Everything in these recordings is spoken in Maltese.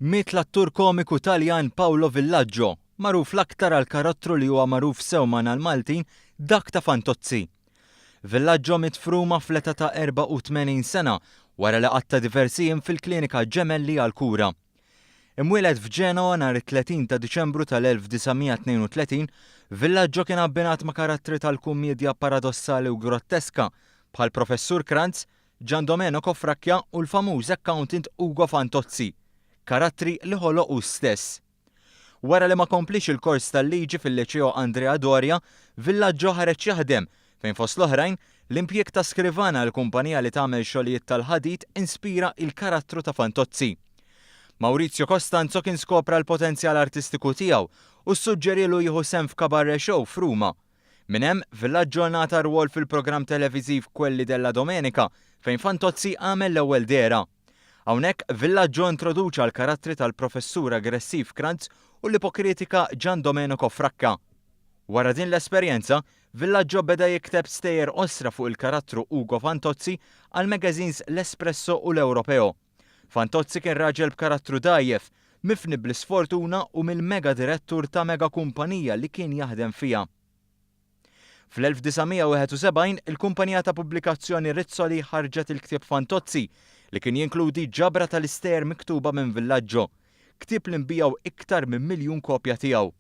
Miet l-attur komiku Taljan Paolo Villaggio, magħruf l-aktar għall-karattru li huwa magħruf sew magħna l-Maltin, dak ta' Fantozzi. Villaggio miet f'Ruma fl-età ta' 84 sena wara li qatta' diversi jiem fil-klinika Gemelli għall-kura. Imwieled f'Ġenoa nhar it-30 ta' Diċembru tal-1932, Villaggio kien abbinat ma' karattri tal-kummiedja paradossali u grotteska bħal Professur Kranz, Gian Domenico Fracchia u l-famuż accountant Ugo Fantozzi, karattri li ħoloq hu stess. Wara li ma kompliex il-kors tal-liġi fil-Liċeo Andrea Doria, Villaggio ħareġ jaħdem, fejn fost l-oħrajn, l-impjieg ta' skrivan għal kumpanija li tagħmel xogħlijiet tal-ħadid inspira il-karattru ta' Fantozzi. Maurizio Costanzo kien skopra l-potenzjal artistiku tiegħu u ssuġġerielu jieħu sehem f'cabaret show f'Ruma. Minn hemm, Villaggio ngħata rwol fil-programm televiżiv Quelli della Domenica, fejn Fantozzi għamel l-ewwel dehra. Hawnhekk, Villaggio introduċa l-karattri tal-professur aggressiv Kranz u l-ipokritika Gian Domenico Fracca. Wara din l-esperjenza, Villaggio beda jikteb stejjer qosra fuq il-karattru Ugo Fantozzi għall-magazines L'Espresso u L'Europeo. Fantozzi kien raġel b'karattru dgħajjef, mifni bl-isfortuna u mill-mega direttur ta' mega kumpanija li kien jaħdem fiha. Fl-1971, il-kumpanija ta' pubblikazzjoni Rizzoli ħarġet il-ktieb Fantozzi, li kien jinkludi ġabra tal-istejjer miktuba minn Villaggio, ktieb li nbiegħu iktar minn miljun kopja tiegħu.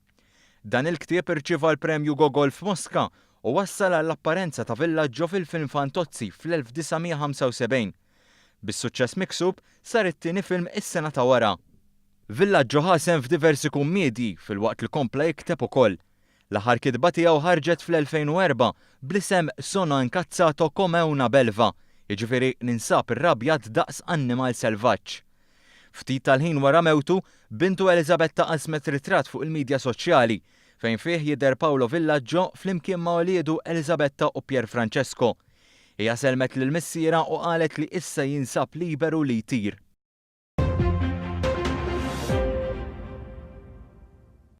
Dan il-ktieb irċieva l-Premju Gogol f'Moska u wassal għall-apparenza ta' Villaggio fil-film Fantozzi fl-1975. Bis-suċċess miksub, sar it-tieni film is-sena ta' wara. Villaggio ħa sehem f'diversi kummiedji filwaqt li kompla jikteb ukoll. L-aħħar kitba tiegħu ħarġet fl-2004 bl-isem Sono incazzato come una belva, jiġifieri ninsab irrabjat daqs annimal selvaġġ. Ftit tal-ħin wara mewtu, bintu Elisabetta qasmet ritratt fuq il-midja soċjali, fejn fih jidher Paolo Villaggio flimkien ma' uliedu Elisabetta u Pierfrancesco. Hija sellmet lil missierha u qalet li issa jinsab liberu li jtir.